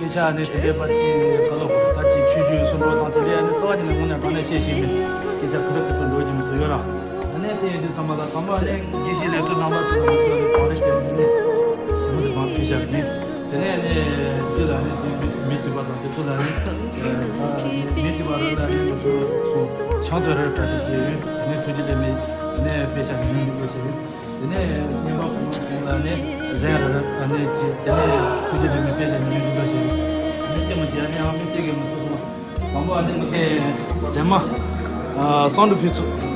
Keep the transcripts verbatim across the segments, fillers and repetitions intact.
སྐད་ཆ་ནི་དེ་འདྲའི་པར་ཅིག་ག་ལོ་པར་ཅིག་ཆུང་ཆུང་སུ་འགྲོ་དང་དེ་འདྲའི་ནི་རྩ་བ་ཉིད་ནས་ངོ་ནས་འགྲོ་ནས་བཤད་ཤེས་མེད། སྐད་ཆ་ཁུ་རུ་ཁུ་རུ་འགྲོ་གི་མི་འདུག་ཡོད་ར། ཨ་ནི་དེ་ཡིན་དུས་ཚང་མ་ལ་དང་པོ་ནི་དགེ་བཤེས་ལས་ཐོག་རྣམ་པ་ཚོ་ལ་ཚོ་ལ་གང་རེ་བྱས་ནས་ནི་ཚོ་ལ་མང་སྐད་ཆ་ནི་དེ་ནས་ནི་རྒྱུ་ལ་ནི་དེ་མི་མི་གཅིག་པ་དང་དེ་ཚོ་ལ་ནི་མི་གཅིག་པ་ལ་ནི་ཚོ་ཆང་དོ་རར་ད་དེ་བྱས་ཡོད། དེ་ནས་ཐུགས་རྗེ་ལས་མེད། དེ་ནས་དཔེ་ཆ་ཉུང་ཉུང་འདུག་བྱས་ཡོད། དེ་ནས་རྙིང་པ་ཕོ་མོ་གུང་ལ་ནི་གཟན་ར་ར་ཨ་ནི་ཅི་དེ་ནས་ཐུགས་རྗེ་ལས་མི་དཔེ་ཆ་ཉུང་ཉུང་འདུག་བྱས་ཡོད། དེ་ནས་ལྟད་མོ་བྱས་ནི་ཨ་མི་སེ་གེ་མི་ཐུག་སོང་། དང་པོ་ཨ་ནི་ངས་རྗེས་མ་ཨ་སང་དུ་ཕུལ་ཚུལ།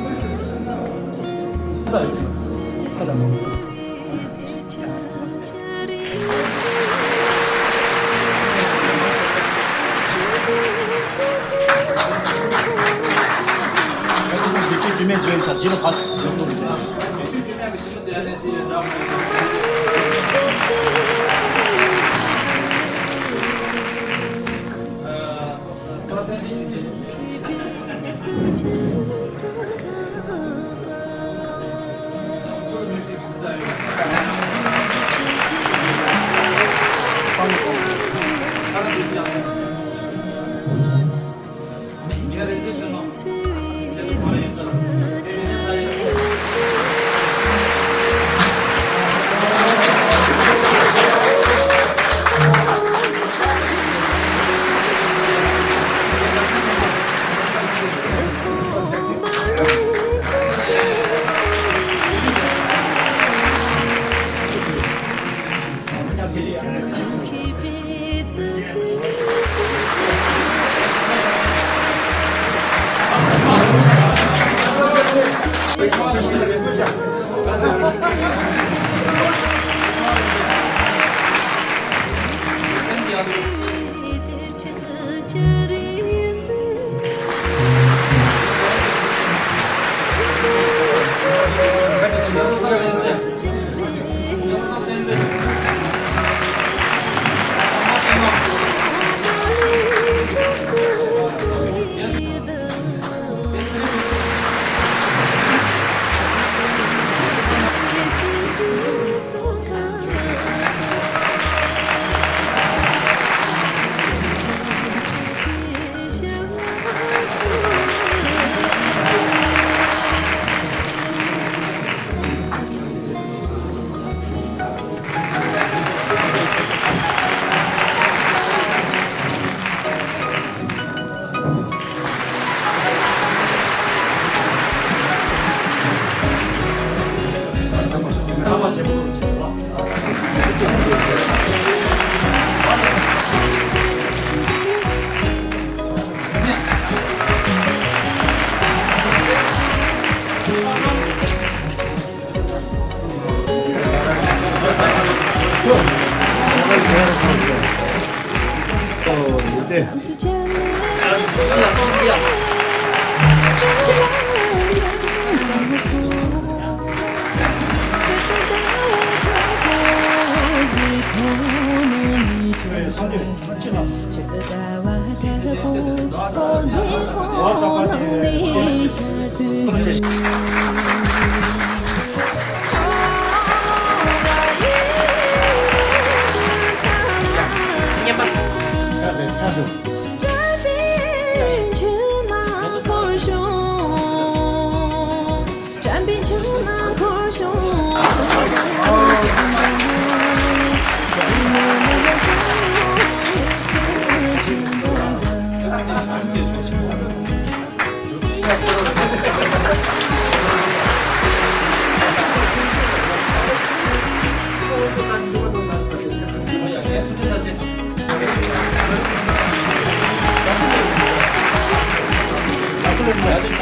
ལས་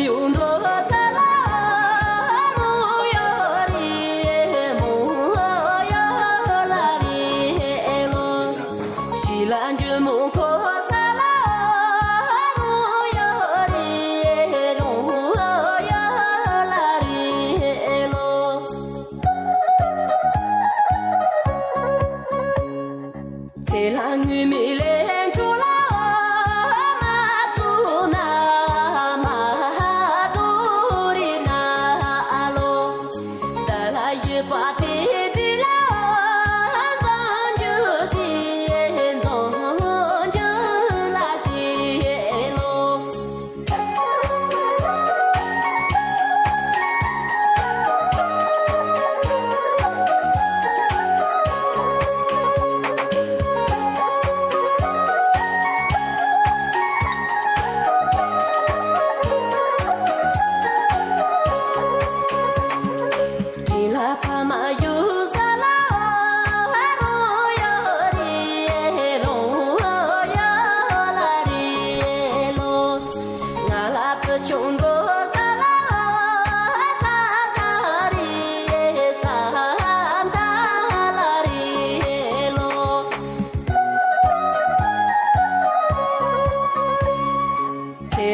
ཡོད་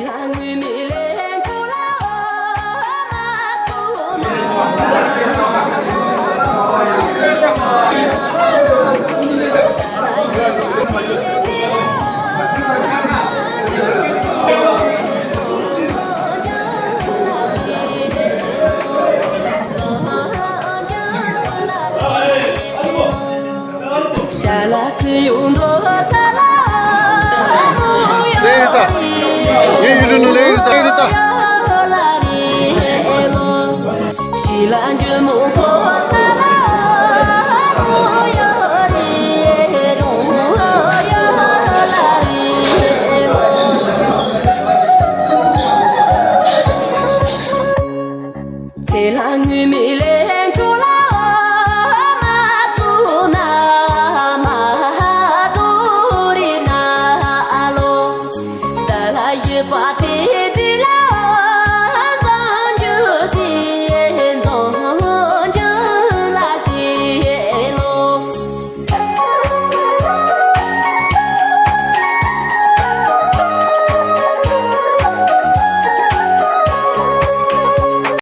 ད། ངའི་ཡུལ་གྲུ་ནང་